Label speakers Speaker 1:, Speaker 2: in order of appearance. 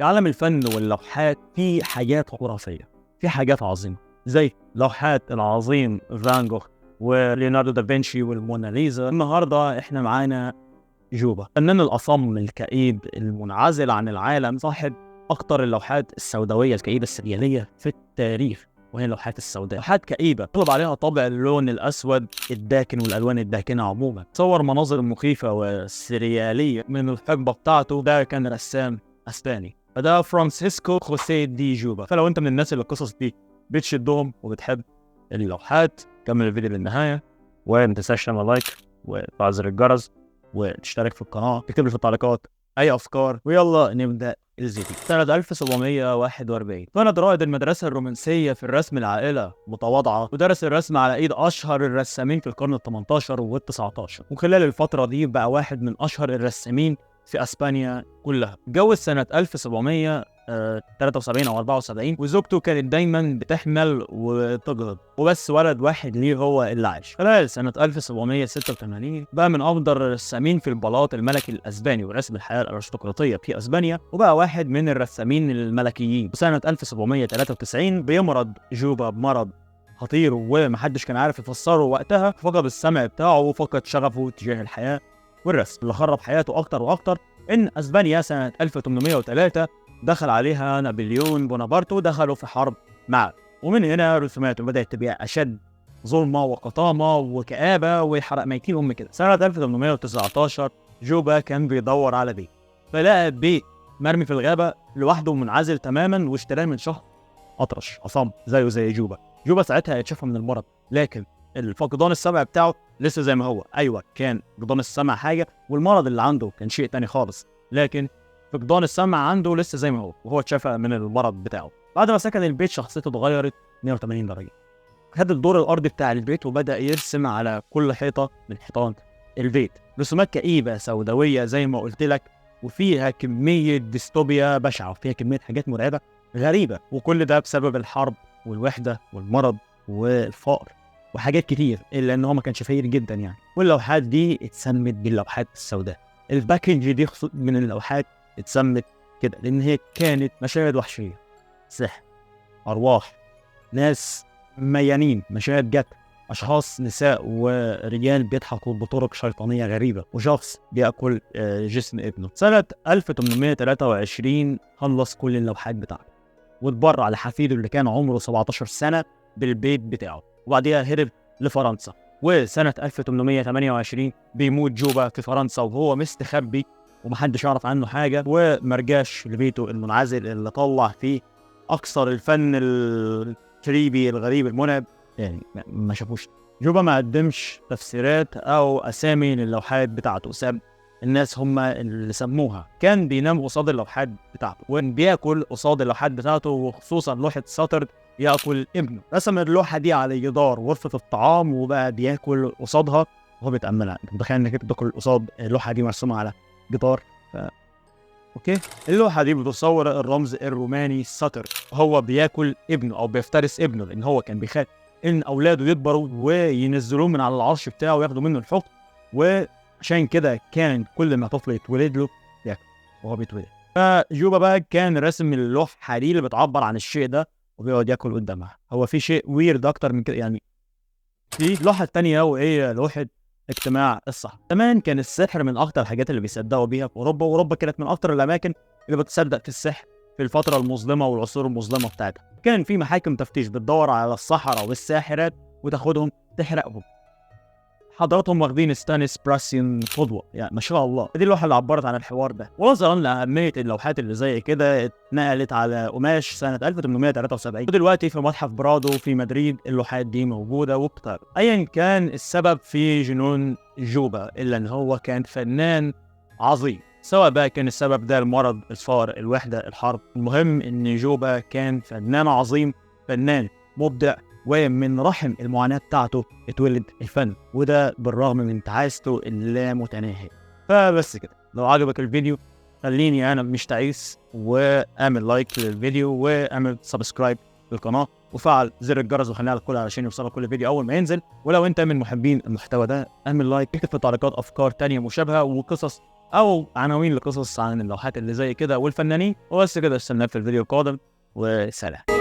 Speaker 1: في عالم الفن واللوحات في حاجات خرافية، في حاجات عظيمة زي لوحات العظيم فان جوخ وليوناردو دافنشي والموناليزا. النهارده احنا معانا جوبا، فنان الأصم الكئيب المنعزل عن العالم، صاحب أكتر اللوحات السوداوية الكئيبة السريالية في التاريخ، وهي اللوحات السوداء. لوحات كئيبة طلب عليها طابع اللون الأسود الداكن والألوان الداكنة عموما. صور مناظر مخيفة وسريالية من الحقبة بتاعته. ده كان رسام أسباني، فده فرانسيسكو خوسيه دي جوبا. فلو أنت من الناس اللي القصص دي بتشدهم وبتحب اللوحات، كمل الفيديو للنهاية، وما تنساش تعمل like وتفعل زر الجرس وتشترك في القناة، تكتب لي في التعليقات أي أفكار، ويلا نبدأ الفيديو. سنة 1741 اتولد رائد المدرسة الرومانسية في الرسم العائلة متواضعة، ودرس الرسم على إيد أشهر الرسامين في القرن ال18 وال19، وخلال الفترة دي بقى واحد من أشهر الرسامين في أسبانيا كلها. اتجوز سنة 1773 أو 74، وزوجته كانت دايما بتحمل وتجهض، وبس ولد واحد ليه هو اللي عاش. خلال سنة 1786 بقى من أفضل الرسامين في البلاط الملكي الأسباني ورسم الحياة الأرستقراطية في أسبانيا، وبقى واحد من الرسامين الملكيين. وسنة 1793 بيمرض جوبا بمرض خطير ومحدش كان عارف يفسره وقتها، فقد السمع بتاعه وفقد شغفه تجاه الحياة والرسم. اللي خرب حياته أكتر وأكتر إن أسبانيا سنة 1803 دخل عليها نابليون بونابرت ودخلوا في حرب معه، ومن هنا رسوماته بدأت تبقى أشد ظلمة وقطامة وكآبة وحرق ميتين أم كده. سنة 1819 جوبا كان بيدور على بيت، فلقى بيت مرمي في الغابة لوحده منعزل تماما، واشتراه من شخص أطرش أصم زيه زي جوبا. جوبا ساعتها اتشافى من المرض، لكن الفقدان السمع بتاعه لسه زي ما هو. أيوة، كان فقدان السمع حاجة والمرض اللي عنده كان شيء تاني خالص، لكن فقدان السمع عنده لسه زي ما هو، وهو اتشافى من المرض بتاعه. بعد ما سكن البيت شخصيته اتغيرت 180 درجة. خد الدور الأرضي بتاع البيت وبدأ يرسم على كل حيطة من حيطان البيت رسومات كئيبة سوداوية زي ما قلت لك، وفيها كمية ديستوبيا بشعة، وفيها كمية حاجات مرعبة غريبة، وكل ده بسبب الحرب والوحدة والمرض والفقر وحاجات كتير، إلا إن هو ما كانش فقير جدا يعني. واللوحات دي اتسمت باللوحات السوداء. ال package دي من اللوحات اتسمت كده لان هي كانت مشاهد وحشية، سحر، ارواح، ناس ميانين، مشاهد جت اشخاص نساء ورجال بيضحكوا بطرق شيطانية غريبة، وشخص بياكل جسم ابنه. سنة 1823 خلص كل اللوحات بتاعته واتبرع لحفيده اللي كان عمره 17 سنة بالبيت بتاعه، وبعديها هرب لفرنسا. وسنة 1828 بيموت جوبا في فرنسا وهو مستخبي ومحدش يعرف عنه حاجة، ومرجاش لبيته المنعزل اللي طلع فيه أكثر الفن التريبي الغريب المرعب، يعني ما شافوش. جوبا ما قدمش تفسيرات أو أسامي للوحات بتاعته، ساب الناس هم اللي سموها. كان بينام قصاد اللوحات بتاعته وبياكل قصاد اللوحات بتاعته، وخصوصا لوحة ساترد ياكل ابنه. رسم اللوحة دي على جدار غرفة الطعام وبقى بياكل قصادها وهو بيتأملها. انت متخيل انك بتاكل قصاد اللوحة دي مرسومة على جدار؟ Okay. اللوحة دي بتصور الرمز الروماني ساتر، هو بياكل ابنه او بيفترس ابنه، لان هو كان بيخاف ان اولاده يكبروا وينزلوه من على العرش بتاعه وياخدوا منه الحكم، وعشان كده كان كل ما طفل يتولد له ياكل وهو بيتولد. فجوبا بقى كان راسم اللوحة دي اللي بتعبر عن الشيء ده وبيقعد ياكل قدامها. هو في شيء weird اكتر من كده يعني؟ في اللوحة الثانية وهي لوحة اجتماع السحرة. زمان كان السحر من اكتر الحاجات اللي بيصدقوا بيها في اوروبا، واوروبا كانت من اكتر الاماكن اللي بتصدق في السحر في الفترة المظلمة والعصور المظلمة بتاعتها. كان في محاكم تفتيش بتدور على السحرة والساحرات وتاخدهم تحرقهم. حضراتهم واخدين ستانيس براسيون قدوة، يعني ما شاء الله. دي اللوحة اللي عبرت عن الحوار ده. ونظرا لاهمية اللوحات اللي زي كده اتنقلت على قماش سنة 1873، ودلوقتي في متحف برادو في مدريد اللوحات دي موجودة وبتعرض. ايا كان السبب في جنون جوبا، الا ان هو كان فنان عظيم، سواء بقى كان السبب ده المرض، الفقر، الوحدة، الحرب. المهم ان جوبا كان فنان عظيم، فنان مبدع، ومن رحم المعاناة بتاعته اتولد الفن، وده بالرغم من تعاسته اللامتناهية. فبس كده، لو عجبك الفيديو خليني انا مش تعيس، واعمل like للفيديو واعمل subscribe للقناة وفعل زر الجرس وخليها على الكل علشان يوصلك كل فيديو اول ما ينزل. ولو انت من محبين المحتوى ده اعمل like، اكتب في التعليقات افكار تانية مشابهة وقصص او عناوين لقصص عن اللوحات اللي زي كده والفنانين. وبس كده، استناك في الفيديو القادم، وسلام.